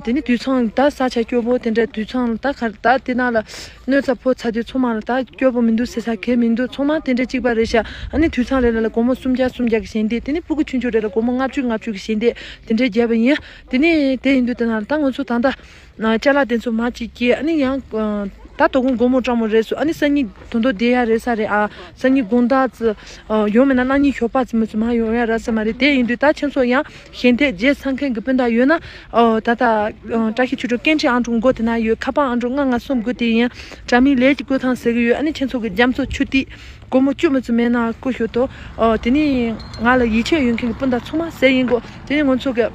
དེ་ནས་དུད་ཚང་ད་ས་ཆ་སྐྱོ་པོ་དེ་འདྲ་དུད་ཚང་ད་ག་ད་དེ་ན་ལ། གནོད་འཚེ་ཕོག་ཚར་དུས་ཚང་མ་ལ་ད་སྐྱོ་པོ་མི་འདུག་ཟེར་ས་གང་མི་འདུག་ཚང་མ་དེ་འདྲ་གཅིག་པ་རེད་ཤག་ཨ་ནི་དུད་ཚང་རེ་རེ་ལ་སྒོར་མོ་སུམ་བརྒྱ་སུམ་བརྒྱ་གི་ཞལ་འདེབས། དེ་ནི་སྤུ་གུ་ཆུང་ཆུང་རེ་ལ་སྒོར་མོ་ལྔ་བཅུ་ལྔ་བཅུ་གི་ཞལ་འདེབས་དེ་འདྲ་བརྒྱབ་པ་ཡིན། དེ་ནི་དེ་ཡིན་དུས་དེ་ན་ད་ང་ཚོ་ད་ལྟ་ཅ་ལག་དེ་ཚོ་མར་ཅིག་སྐྱེལ། ཨ་ནི་ཡང་ད་དོ་དགོང་སྒོར་མོ་སྤྲང་མོ་རེད་སོ། ཨ་ནི་སང་ཉིན་དོན་དུ་བསྡད་ཡ་རེད་ས་རེད། ཨ་སང་ཉིན་དགོང་དག་ཙི་ཡོང་མེད་ན་གནངས་ཉིན་ཞོགས་པ་ཙི་མི་ཚོ་མར་ཡོང་ཡ་ར་ས་མ་རེད། དེ་ཡིན་དུས་ད་ཁྱེད་ཚོ་ཡང་ཞལ་འདེབས་བརྒྱབ་ཚར་མཁན་གྱི་སྤུན་ཟླ་ཡོད་ན། ཨོ་ད་ལྟ་ཨ་བཀྲ་ཤིས་ཆོས་སྒྲོན་སྐད་འཕྲིན་ཨང་གྲངས་མགོ་དེ་ན་ཡོད། ཁ་པར་ཨང་གྲངས་ལྔ་ལྔ་གསུམ་དགུ་དེ་ཡིན། དྲ་མིག་ལས་ཀྱི་བསྐོས་ཐང་ཟེར་གི་ཡོད། ཨ་ནི་ཁྱེད་ཚོ་གི་རྒྱ་མཚོ་ཆུ་ཐིགས་སྒོར་མོ་བཅུ་མི་ཚོ་མེད་ན་བསྐུར་ཤོག་དོ། ཨོ་དེ་ནི་ང་ལ་ཡིད་ཆེས་ཡོད་མཁན་གྱི་སྤུན་ཟླ་ཚང་མ་ཟེར་ཡིན་གོ། དེ་ནི་ང་ཚོ་གི་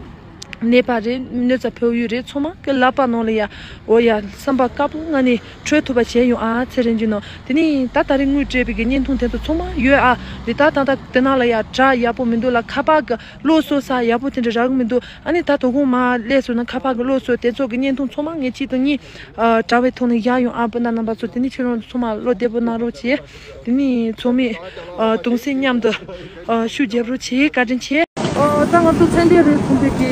ནད་པ་རེད། གནོད་འཚེ་ཕོག་ཡུལ་རེད། ཚང་མ་གི་ལག་པ་ནང་ལ་ཡ་ཨོ་ཡ་བསམ་པ་དཀར་པོ་ངང་ནས་འཕྲོད་ཐུབ་པ་བྱས་ཡོང་ཨ། ཚེ་རིང་རྒྱུ་ནོ། དེ་ནི་ད་ད་རེས་དངུལ་སྤྲད་པའི་གི་བརྙན་ཐུང་དེ་ཚོ་ཚང་མ་ཡོད་ཨ། རེད། ད་ད་ད་དེ་ནང་ལ་ཡ་དྲ་ཡག་པོ་མི་འདུག་ལ། ཁ་པར་གི་གློག་གསོག་ས་ཡག་པོ་དེ་འདྲ་རག་གི་མི་འདུག་ཨ་ནི་ད་དོ་དགོང་མར་སླེབས་སོང་ན་ཁ་པར་གི་གློག་གསོག་དེ་ཚོ་གི་བརྙན་ཐུང་ཚང་མ་ངས་གཅིག་དང་གཉིས་ཨ་དྲ་བའི་ཐོག་ནས་བཞག་ཡོང་ཨ། སྤུན་ཟླ་རྣམ་པ་ཚོ། དེ་ནི་ཁྱེད་རང་ཚོ་ཚང་མ་བློ་བདེ་པོ་གནང་རོགས་བྱེད། དེ་ནི་ཚང་མས་ཨ་གདུང་སེམས་མཉམ་དུ་ཨ་ཤུགས་རྒྱབ་རོགས་བྱེད། བཀའ་དྲིན་ཆེ། ཨོ་ད་ང་ཚོ་ཚན་ཏན་རེད་ཟིན་པའི་གི་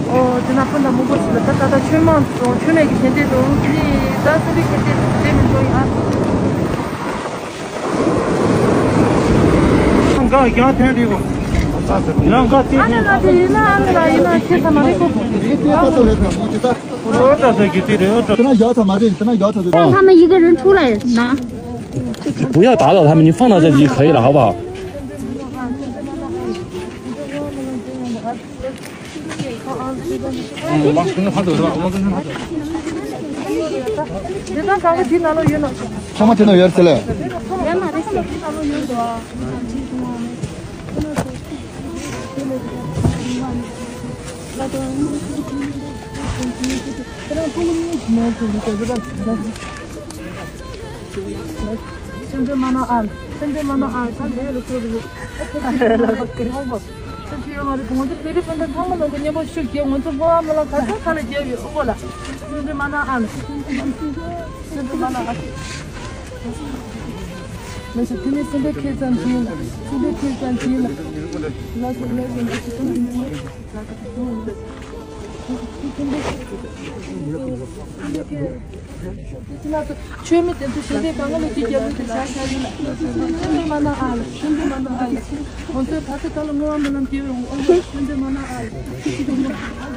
ཨོ་དེ་ན་སྤུན་ཟླ་མང་པོ་ཞིག་ལ་ད་ད་ད་ཆོས་མང་དང་ཆོས་མེད་ཀྱི་ཞལ་འདེབས་དང་དེ་ནི་ད་ཚན་ཏན་ཞལ་འདེབས་དེ་མི་འགྲོ་ཡིན་ཨ། འགག་ཡང་ཐོན་འདི་གོ། ཡང་འགག་ཏི་ཨ་ནི་ན་དེ་ཡིན་ན་ཨ་ནི་ན་ཡིན་ན་ཁྱེད་ཚང་མ་རེད་གོ། འོ་ད་ད་གི་ཏི་རེད། འོ་ད། 他们一个人出来，那 他们一个人出来，那。不要打扰他们，你放到这里就可以了，好不好？ ཚང་མ་དེ་ན་ཡོད་ཟེར་ལེ། སེམས་ཅན་མ་ན་ཨ། སེམས་ཅན་མ་ན་ཨ། ད་ལས་ལ་ཁོ་རུ། ཨ་ཁོ་ཁྱི་ཡོད་མ་རེད། ཁོང་ཚོ་བོད་རིགས་སྤུན་ཟླ་ཚང་མ་ལ་ཁོ་མཉམ་པོ་ཤུགས་རྒྱབ། ང་ཚོ་ཕོ་བ་མ་ལ་ག་ཚོད་ཁ་ལ་རྒྱབ་ཡོད་ཨོ་གོ་ལ། སེམས་ཅན་མ་ན་ཨ་ལ། སེམས་ཅན་མ་ན་ཨ། ལགས་སོ། དེ་ནས་སེམས་པའི་ཁེ་ཙམ་གྱིས་ལ། སེམས་པའི་ཁེ་ཙམ་གྱིས་ལ། ལགས་སོ་ལགས་སོ་ལགས་སོ། ཆོས་མེད་དེ་ཚོ་ཞལ་འདེབས་གང་ག་ལ་ཅིག་རྒྱབ་ལུགས་དེ་བྱ་བྱ་ཡིན་ལ། ཆོས་འདེབས་མ་གནང་ཨ་ལ། ཆོས་འདེབས་མ་གནང་ཨ་ལ། ང་ཚོས་ད་ལྟ་ད་ལ་བསྔོ་བ་སྨོན་ལམ་རྒྱབ་ཡོང་ཨ་ལ། ཆོས་འདེབས་མ་གནང་ཨ་ལ། ཆོས་འདེབས་མ་གནང་ཨ་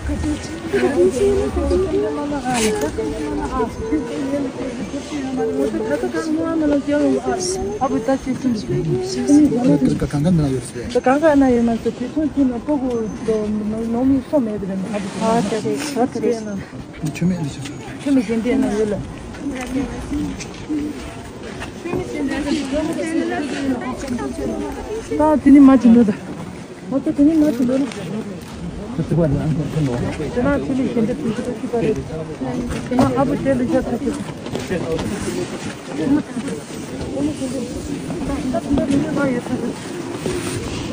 ལ། གང་ག་ན་ཡོད་རེད། ད་གང་ག་ན་ཡོད་མ་ཟད་དུས་ཐུང་ཐུང་ན་སྤུ་གུ་དང་ནང་མི་སོ་མེད་པ་རེད། ཨ་ད་རེད་ད་རེད། མཆོད་མེ་འདི་ཆུ་ཚོད། མཆོད་མེ་གཞན་དེ་ན་ཡོད་ལ། ད་དེ་ནི་མ་ཅི་འདོད་ད། ང་ཚོ་དེ་ནི་མ་ཅི་འདོད་ན། ཁོ་ཚོ་བ་ནི་ཨང་ཁོ་ནོ། དེ་ན་ཆུ་ལི་གཞན་དེ་དུས་ཚོད་ཅི་པ་རེད། དེ་ན་ཨ་བུ་དེ་ལི་ཤ་ཚ་ཆུ།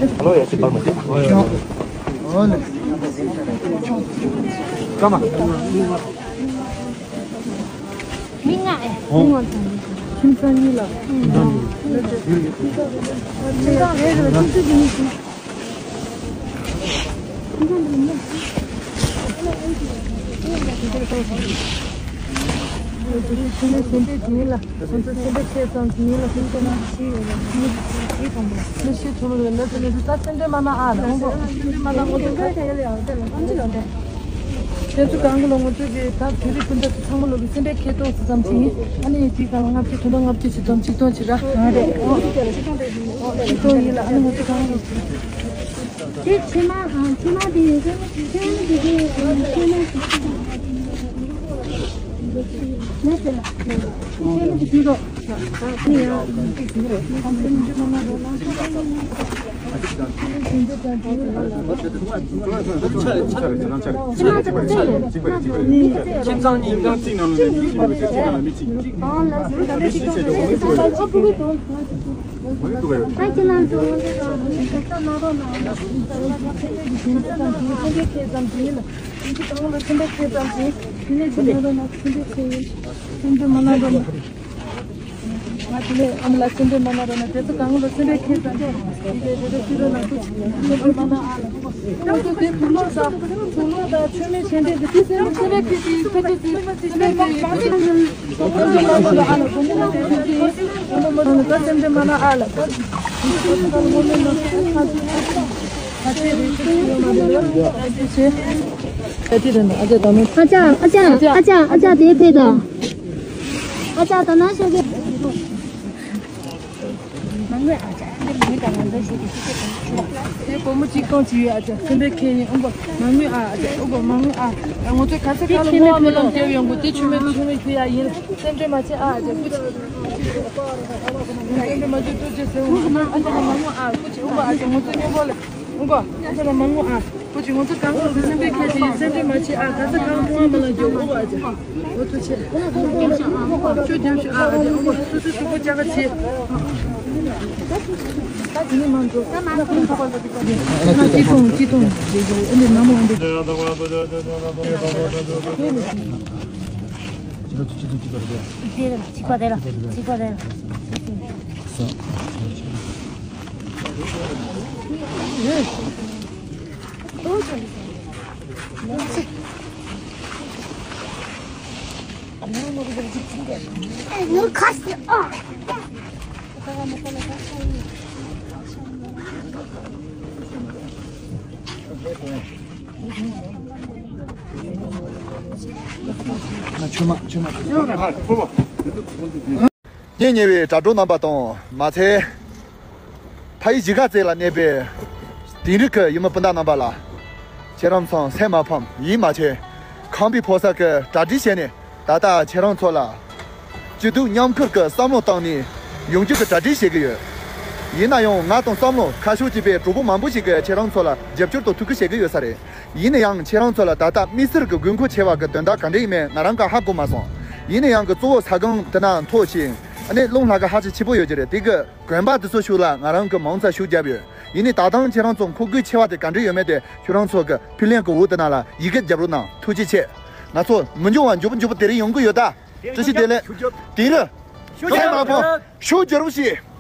ཧ་ལོ་ཡ་ཅི་པར་མ་ཅི། ཨོ་ལེ། ཀ་མ། མི་ལྔ་ཨེ། ཁྱིམ་ཚང་གཉིས་ལ། ཁྱིམ་ཚང་རེ་རེ་ལ་ཁྱིམ་ཚང་གཉིས་ཤིག་དེ་ཚོ་གང་གི་ལོ་ང་ཚོ་གི་ད་དེ་རིང་སྤུན་ཟླ་ཚོ་ཚང་མ་ལོ་གི་སེ་འབྲས་ཁེ་ཏོག་ཙམ་ཅིག་ཡིན། ཨ་ནི་དེ་གང་ལ་ང་ཚོ་གི་ད་དེ་རིང་སྤུན་ཟླ་ཚོ་ཚང་མ་ལོ་གི་སེ་འབྲས་ཁེ་ཏོག་ཙམ་ཅིག་ཡིན། ཨ་ནི་དེ་གང་ལ་ལྔ་བཅུ་དོན་དག་ལྔ་བཅུ་ཞིག་དང་ཆིག་སྟོང་ཅིག་ར། ང་རེད། ཆིག་སྟོང་ཡིན་ལ། ཨ་ནི་ང་ཚོ་གང་ལ་དེ་ཕྱི་མ་ཨ་ཕྱི་མ་དེ་ཡིན་ཟེར་ན་ཕྱི་མ་དེ་དེ་ཕྱི་མ་ནས་ཟེར་ལ་ཕྱི་མ་དེ་ཕྱི་རོགས། ཁྱིམ་ཚང་གཉིས་ཀྱང་གཅིག་ནང་ལོགས་ནས་གཅིག་གཅིག་ནང་ལ་མི་གཅིག་ང་དེ་ནས་ཨ་མ་ལ་སེམས་པའི་མ་ན་རོ་ན་དེ་ཚོ་གང་ལ་སེམས་པའི་ཁེ་ཙམ་དེ་དེ་དེ་ཕྱི་རོལ་ནང་ཁུལ་སེམས་པའི་མ་ན་ཨ་ལ་ཁོ་ཚོ་དེ་བུ་ལོ་ས་བུ་ལོ་ད་ཆོས་མེད་གཞན་དེ་དེ་སེམས་པའི་ཁེ་ཙམ་དེ་སེམས་པའི་མ་ན་ཨ་ལ་ཁོ་ཚོ་ལ་ཨ་ལ་དེ་དེ་དེ་སེམས་པའི་མ་ན་ཨ་ལ་ཁོ་ཚོ་ད་ལོ་ལོ་ན་ཁ་ཚེ་རེ་ཚེ་ཡོད་མ་རེད་ལ་ཨ་ཅེ་ཆེ་ཨ་ཅེ་དེ་ན་ཨ་ཅེ་ད་མོ་ཨ་ཅག་ཨ་ཅག་ཨ་ཅག་ཨ་ཅག་དེ་ཕེབས་དང་། ཨ་ཅག་ད་ནང་ཤོག་གི། མ་དངུལ་ཨ་ཅག་འདི་མི་དང་ང་ཚོ་ཞིག་གི་ཅི་ཅི་དང་། དེ་སྒོར་མོ་གཅིག་སྟོང་ཅིག་ཡོད་ཨ་ཅག་སེམས་པའི་ཁེ་ཡིན་ཨུམ་པ་མ་དངུལ་ཨ་ཨ་ཅག་ཨུམ་པ་མ་དངུལ་ཨ། ང་ཚོ་ག་ཚོད་ག་ལ་དངུལ་བ་མ་ལམ་རྒྱབ་ཡོང་གི་དེ་ཆུ་མེད་ཆུ་མེད་ཁུ་ཡ་ཡིན། སེམས་ཁྲལ་མ་བྱེད་ཨ་ཨ་ཅག་སྐུ་མཁྱེན། སེམས་ཁྲལ་མ་བྱེད་ཐུགས་རྗེ་ཆེ་ཨུམ་པ་ཨ་ཅག་ལ་མ་དངུལ་ཨ་སྐུ་མཁྱེན་ཨུམ་པ་ཨ་ཅག་ང་ཚོ་མཉམ་པོ་ལ་ཨུམ་པ་ཨ་ཅག་ལ་མ་དངུལ་ཨ། ཁོ་ཅིག་ང་ཚོ་གང་ག་སེམས་པའི་ཁྱད་ཆོས་སེམས་ཁྲལ་མ་བྱེད་ཨ། ག་ས་གང་ཐུང་བ་མ་ལ་འཇོག་ཨོ་བ་ཅིག་ཨོ་ཐུ་ཆེ་ཁྱོད་རྒྱབ་ཤིག་ཨ་ཨ་ཅག་ཨོ་བ་སུ་སུ་སུ་པོ་ཅག་ག་ཆེ། ད་དེ་ནི་མ་འགྲོ་ད་མ་འགྲོ་ད་པ་ལ་དེ་པ་དེ་ན་ཅི་ཐུང་ཅི་ཐུང་དེ་ཡོ་ཨེ་ནི་མ་མོ་འདི་ཅི་ཐུང་ཅི་ཐུང་ཅི་ཐུང་ཅི་ཐུང་། དེ་ལ་ཅི་པ་དེ་ལ་ཅི་པ་དེ་ལ། ཆུ་མ་ཆུ་མ། ཉེ་ཉེ་བའི་དྲ་གྲོགས་རྣམ་པ་དང་མ་ཚད། ཕ་ཡུལ་གཞིས་ཀ་རྩེ་ལ་གནས་པའི་དིང་རི་གི་ཡུལ་མི་སྤུན་ཟླ་རྣམ་པ་ལ། ཁྱེད་རང་ཚོ་སེམས་མ་ཕམ་ཡིད་མ་ཆེས། ཁམས་པའི་ཕོ་གསར་གྱི་གྲ་སྒྲིག་བྱས་ནས་ད་ལྟ་ཁྱེད་རང་ཚོ་ལ། སྐྱིད་སྡུག་མཉམ་ཁུར་གྱི་བསམ་བློ་བཏང་ནས་ཡོང་རྒྱུ་གི་གྲ་སྒྲིག་བྱེད་ཀྱི་ཡོད། ཡིན་ན་ཡང་ང་དང་བསམ་བློ་ཁ་ཕྱོགས་གཅིག་པའི་གྲོགས་པོ་མང་པོ་ཞིག་གིས་ཁྱེད་རང་ཚོ་ལ་རྒྱབ་སྐྱོར་དང་ཐུགས་ཁུར་བྱེད་ཀྱི་ཡོད་ས་རེད། ཡིན་ན་ཡང་ཁྱེད་རང་ཚོ་ལ་ད་ལྟ་དམིགས་བསལ་གྱི་དགོས་མཁོ་ཆེ་བ་གི་དོན་དག་ག་འདྲ་ཡིན་མིན་ང་རང་གིས་ཧ་གོ་མ་སོང་། ཡིན་ན་ཡང་གི་གཙོ་བོ་ས་སྒང་དེ་ན་མཐོ་ཞིང་ཨ་ནི་རླུང་ལྷགས་ཀ་ཧ་ཅང་ཆེ་པོ་ཡོད་ཀྱི་རེད། དེ་གི་གོན་པ་དེ་ཚོ་ཤུགས་ལ་ང་རང་གིས་མང་ཙམ་ཤུགས་བརྒྱབ་ཡོད། ཡིན་ནའི་ད་ཐེངས་ཁྱེད་རང་ཚོ་མཁོ་དགོས་ཆེ་བ་དེ་ག་འདྲ་ཡོད་མེད་དེ་ཁྱོད་རང་ཚོ་གི་ཕུལ་ལན་གི་འོག་དེ་ན་ལ་ཡི་གེ་རྒྱབ་རོགས་གནང་། ཐུགས་རྗེ་ཆེ། ང་ཚོ་མི་འགྱུར་བ་མགྱོགས་པོ་མགྱོགས་པོ་དེ་རིང་ཡོང་གི་ཡོད་ད། བཀྲ་ཤིས་བདེ་ལེགས། དེང་རབས་ཤུགས་ཆེ་མ་ཕོ་ཤུགས་རྒྱབ་རོགས་ཞེས།